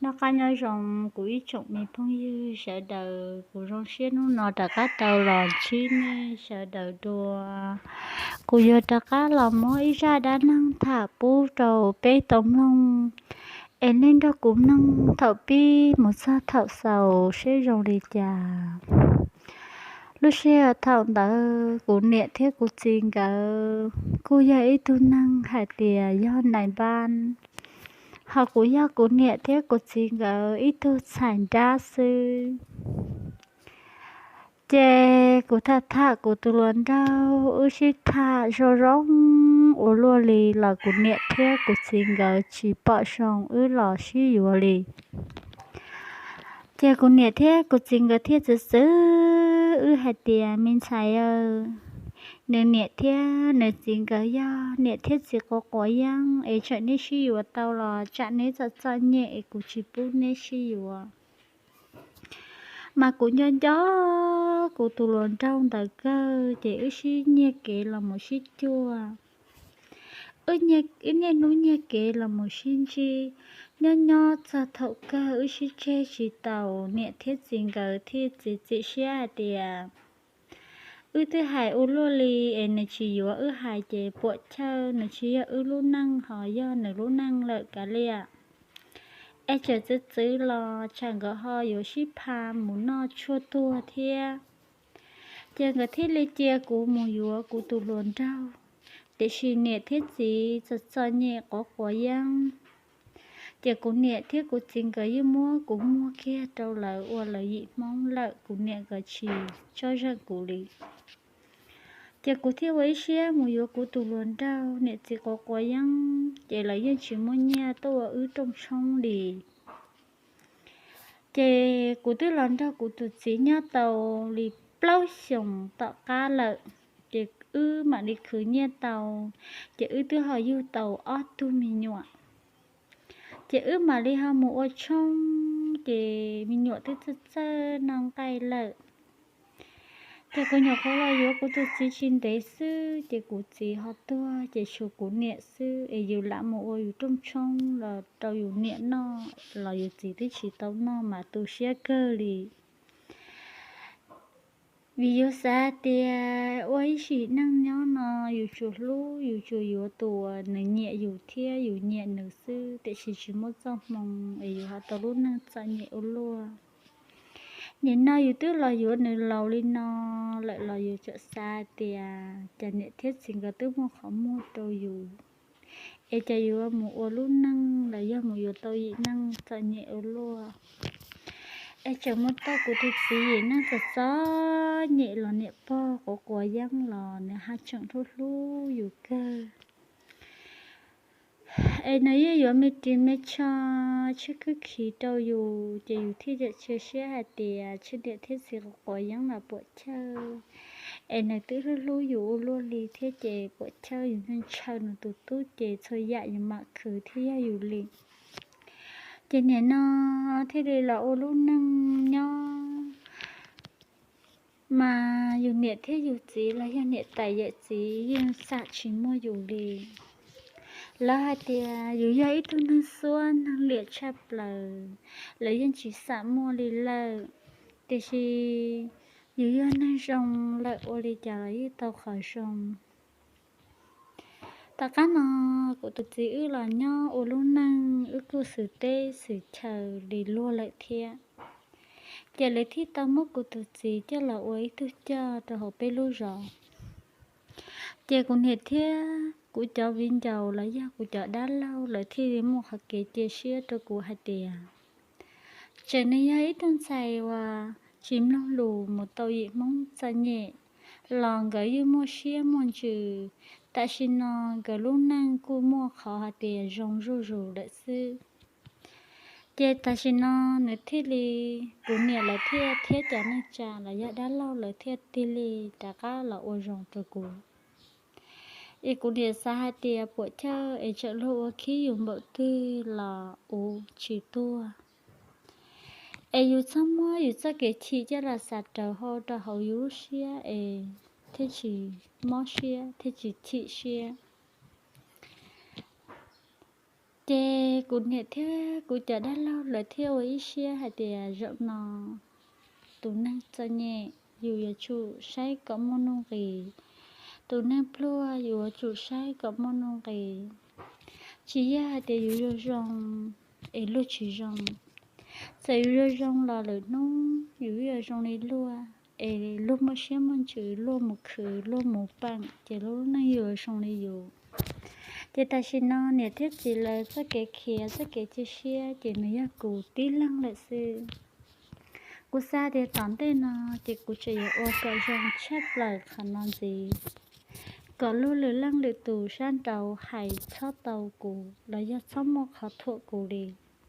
Noj qab nyob zoo kuv ib tsoom me phooj ywg sawv daws, kuv zoo siab hnub no rov qab tau los ntsib nej sawv daws dua. Kuv yuav rov qab los muab ib zaj dab neeg tham pub rau peb tau mloog, es nej nrog kuv mloog thaum pib mus txog thaum xaus seb zoo li cas. Lub sij hawm thaum ntawd kuv niam thiab kuv txiv nkawd kuj yog ib tug neeg hais tias yog nais npab, ho kuv yog kuv niam thiab kuv txiv nkawd ib tug txhais nrab xwb. Ces kuv tham tham kuv tus hluas nraug, wb sib tham zoo zoo ua luaj li los kuv niam thiab kuv txiv nkawd tsis pom zoo wb los sib yuav li. Ces kuv niam thiab kuv txiv nkawd thiaj txwv txwv wb hais tias, me ntxhais aw, nws niam thiab nws txiv nkawd yog niam thiab txiv quav quav yeeb, es txawm neb sib yuav tau los tsam neb txom txom nyem es kuv tsis pub neb sib yuav. Mas kuv nco nco kuv tus hluas nraug ntawd kawg, ces wb sib nyiag kev los mus sib cuag. Wb niaj hnub nyiag kev los mus sib ntsib, nyob nyob txog thaum kawg wb sib tseg tsis taus, niam thiab txiv nkawd thiaj txiav txim siab hais tias, wb twb hais ua luaj li es nws tsis yuav, wb hais ces puam chawj, nws tsis yog wb lub neej ho yog nws lub neej lawm kav liam. Es txawm txwv txwv los tsam nkawd ho yuav sib pha mus noj tshuaj tuag thiab. Ces nkawd thiaj li cia kuv mus yuav kuv tus hluas nraug, tiam sis niam thiab txiv txom txom nyem quav quav yeeb. Ces kuv niam thiab kuv txiv nkawd yeej muab kuv muag kiag rau lawv ua lawv yim Hmoob lawm, kuv niam nkawd tsis tsob zeej kuv li. Ces kuv thiaj ua ib siab mus yuav kuv tus hluas nraug, niam txiv quav quav yeeb ces lawv yeej tsis muaj nyiaj tuaj ua wb rooj tshoob li. Ces kuv twb los nrog kuv tus txiv nyob tau li plaub xyoos tom qab lawm, ces wb mam li khwv nyiaj tau, ces wb twb ho yug tau ob tug me nyuam. Ces wb mam li ho mus ua tshoob, ces me nyuam twb txawj txawj noj nqaij lawm. Ces kuv nyuam qhuav los yuav kuv tus txiv tsis ntev xwb ces kuv txiv ho tuag, ces tshuav kuv niam xwb es yus lam mus ua yus rooj tshoob los rau yus niam noj los yus txiv twb tsis tau noj mas tu siab kawg li. Vim yus xav hais tias ua ib sim neej nyob no yus tsuas hlub, yus tsuas yuav tus uas nws nyiam yus thiab yus nyiam nws xwb, tiam sis tsis muaj txoj hmoo es yus ho tau lub neej txom nyem ua luaj. Nim no yus twb los yuav nws laus li no lawm los yus tseem xav hais tias cas niam thiab txiv nkawd twb muaj qhov muag rau yus, es cas yus yuav mus ua lub neej los yog mus yuav tau yim neej txom nyem ua luaj. Es tseem mus tau kuv tus txiv yim neej txom txom nyem los niam pog quav quav yeeb los nws haj tseem hlub hlub yus kawg. Es nws yeej yuav me ris me tsho tshiab khwb khiv rau yus, ces yus thiaj tseem cia siab hais tias tsheej niam thiab txiv quav quav yeeb los puam chawj. Es nws twb hlub hlub yus ua luaj li thiab ces puam chawj yus ntshaw nws tus tub ces txhua yam yus mam khwv thiaj yog yus li. Ces nim no thiaj li los ua lub neej nyob, mas yus niam thiab yus txiv los yog niam tais yawm txiv yeej xam tsis muaj yus li. Lawv hais tias yus yog ib tug neeg xuab neeg liam tshaj plaws, lawv yeej tsis xam muaj li lawm. Tiam sis yus yog neeg zoo lawm ua li cas los yeej tau qhov zoo. Tom qab no kuv tus txiv wb los nyob ua lub neej, wb kuj xwm teb xwm chaw li luag lawm thiab. Ces lawv thiaj tau muab kuv tus txiv coj los ua ib tug coj rau hauv peb lub zos. Ces kuv niam thiab kuv cov viv ncaus los yog kuv cov dab laug lawv thiaj li muaj qhov kev cia siab rau kuv hais tias, tseem nws yog ib tug ntxhais uas tsis mloog lus mus tau yim Hmoob txom nyem los nkawd yeej muaj siab muaj ntsws. Tam sim no nkawd lub neej kuj muaj qhov hais tias zoo zuj zus lawm xwb. Ces tam sim no nws thiaj li, kuv niam lawv thiaj thiab cov neej tsa los yog dab laug lawv thiaj tig li rov qab los ua zoo rau kuv. Es kuv niam xav hais tias puam chawj es tseem luag ua khib yus npaum twg los uv tsis tuag. Es yus txhob muab yus txoj kev chim coj los xav raws hau rau hauv yus lub siab es thiaj tsis mob siab thiaj tsis chim siab. Ces kuv niam thiab kuv cov dab laug lawv thiaj ua ib siab hais tias zaum no tus neeg txom nyem yus yuav tsum saib kom muaj nuj nqis, tus neeg pluag yus yuav tsum saib kom muaj nuj nqis. Tsis yog hais tias yus zoo zoo es luag tsis zoo. Txawm yus zoo zoo los lwm hnub yus yuav zoo li luag, es luag muaj siab muaj ntsws luag mus khwv luag mus peem ces lub neej yuav zoo li yus. Ces tam sim no niam thiab txiv lawv txoj kev khiav txoj kev cia siab ces nws yog kuv tib leeg lawm xwb. Kuv xav tias tom ntej no ces kuv tseem yuav ua kom zoo tshaj plaws qhov no ntxiv, kom luag lwm leej lwm tus sab nraud hais txhob tau kuv los yog txhob muaj qhov thuam kuv li.